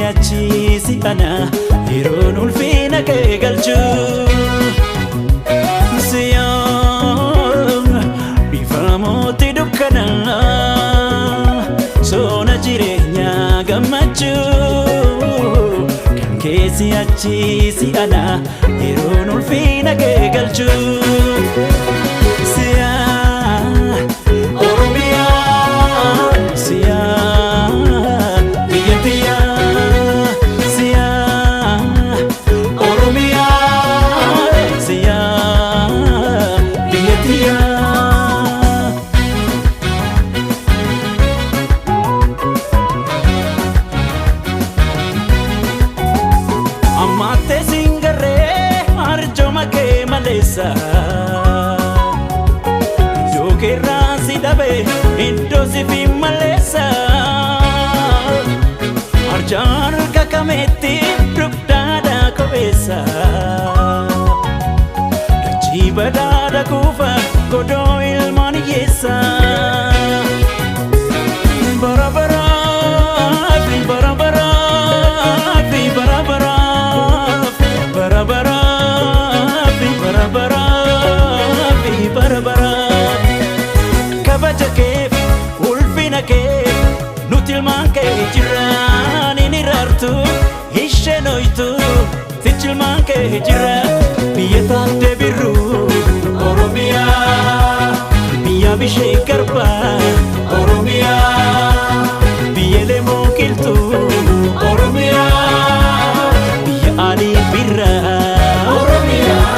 achi si ana yeroon ulfina kee galchu. Siyaa bifamooti dukkana soona jireenyaa gammachuu kan keessi achi si ana yeroon ulfina kee galchu. Siyaa Oromiyaa, siyaa biyya tiyyaa, siyaa Oromiyaa, siyaa biyya tiyyaa. Ammattee singarree arjooma kee maleessa. Iddoo keerraa si dhabe, iddoo si fi maleessa. Arjaan harka kameetti dugdaadhaa kopheessa. Dachii badhaadha kuufa godoo ilmaan hiyyeessa. Bara baraaf, bara baraaf, bara baraaf, bara baraaf, bara baraaf, bara baraaf. Kabaja keef, ulfina keef, nuti ilmaan kee jiraan hin iraartu, isheen hoytu, sichi ilmaan kee jira. Biyya taattee birruu, Oromiyaa, biyya bishee garbaa, Oromiyaa, biyya lemoo qilxuu, Oromiyaa, biyya alii birraa, Oromiyaa.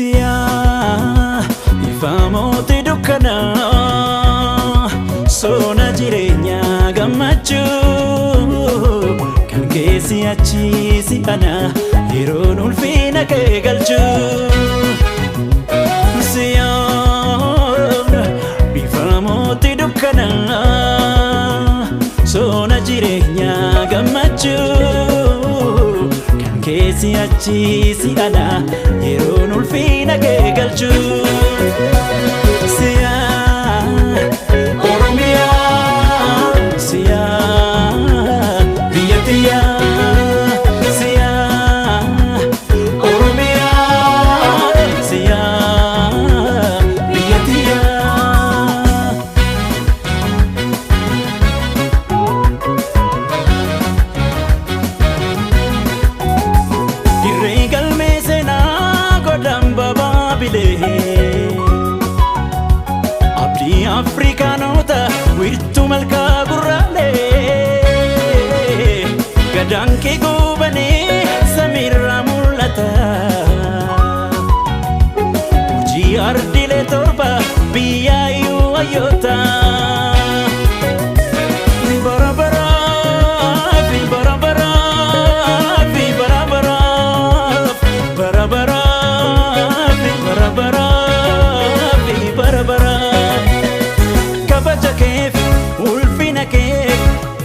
Siyaa ifamooti dukkana soona jireenyaa gammachuu kan keessi achi si ana yeroon ulfina kee galchu. Siyaa ifamooti dukkana soona jireenyaa gammachuu kan keessi achi si ana yeroon ulfina kee galchu. Siyaa Oromiyaa, siyaa biyya tiyyaa, siyaa Oromiyaa, siyaa biyya tiyyaa. Dirree galmee seenaa godhan babaabilee. Abdii Afrikaanota wiirtuu malkaa gurraalee. Gadaan kee goobanii samiirraa mul'ata. Hojii ardiilee 7 biyyaayyuu hayyoota. Bara baraaf, bara baraaf, bara baraaf, bara baraaf, bara baraaf, bara baraaf. Kabaja keef, ulfina keef,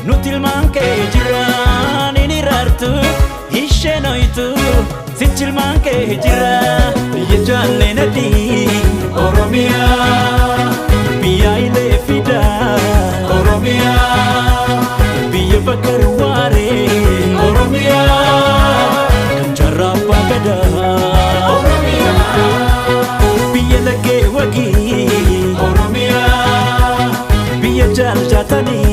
nuti ilmaan kee jiraan hin iraartu, isheen hoytu, sichi ilmaan kee jira. Biyya jaalleen adii, Oromiyaa, biyya ilee fidaa, Oromiyaa, biyya bakar waaree, Oromiyaa, kan jaarraa abbaa gadaa, Oromiyaa, biyya laggee wagii, Oromiyaa, biyya jaaljaatanii.